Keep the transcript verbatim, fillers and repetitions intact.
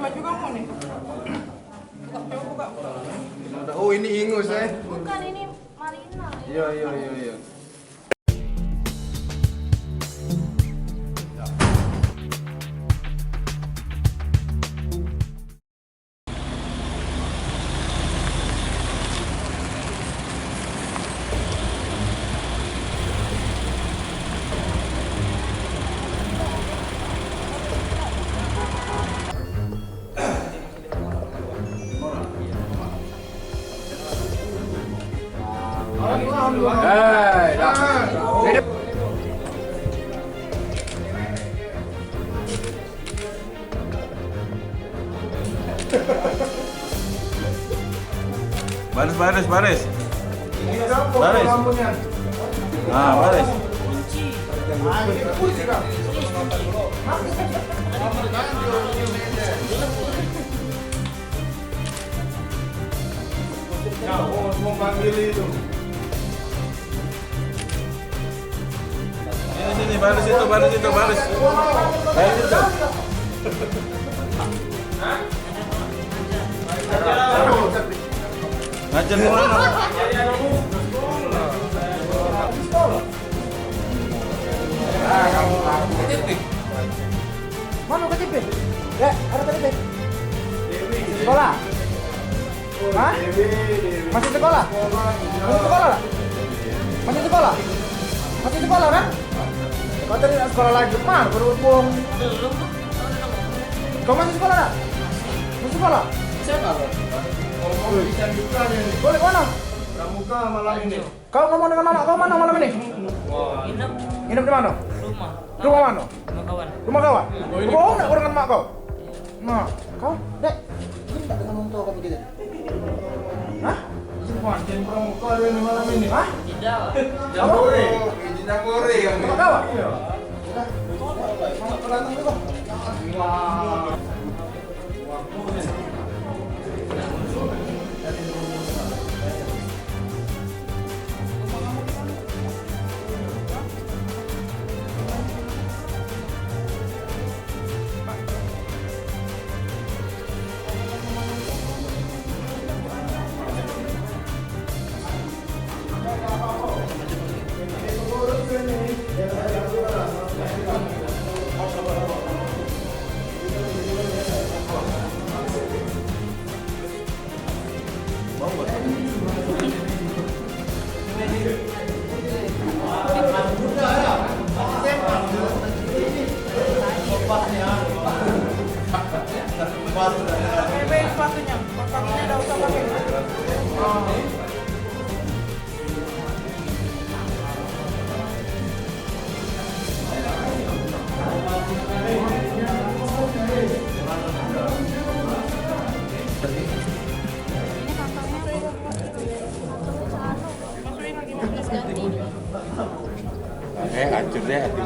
Juga mau nih. Buka, coba buka, buka. Oh, ini ingus, eh. Bukan, ini Marina. Iya, iya, iya, iya. Hei, dah. Hidup. Baris, baris, baris. Baris. Ah, baris. Nah, mau, mau panggil itu. Sini, sini, baris itu, baris itu, baris. Baris itu. Ngajar mana? Mano K T P? Dek, ado K T P? Sekolah? Hah? Masih sekolah? Masih sekolah dak? Masih sekolah? Masih sekolah kan? Kau tadi nak sekolah lagi, mar, baru bohong. Kau masih sekolah dak? Masih sekolah? Siapa? Boleh mana? Pramuka malam ini. Kau ngomong dengan mamak kau mano malam ini? Nginep. Nginep di mano? Rumah. Rumah mano? Rumah kawan. Rumah kawan? Bohong dak kau dengan mak kau? Nah, kau, Dek, izin dak dengan wong tua kau begitu? Hah? Izin mancing pramuka dia ni malam ini. Hah? Tidak. Jambore. Izin jambore. Rumah kawan? Iya. Sudah. Mamak kau datang dulu, Bang. Wah. Pakai sepatunya, sepatunya dak usah pakai. Eh, hancur deh hati.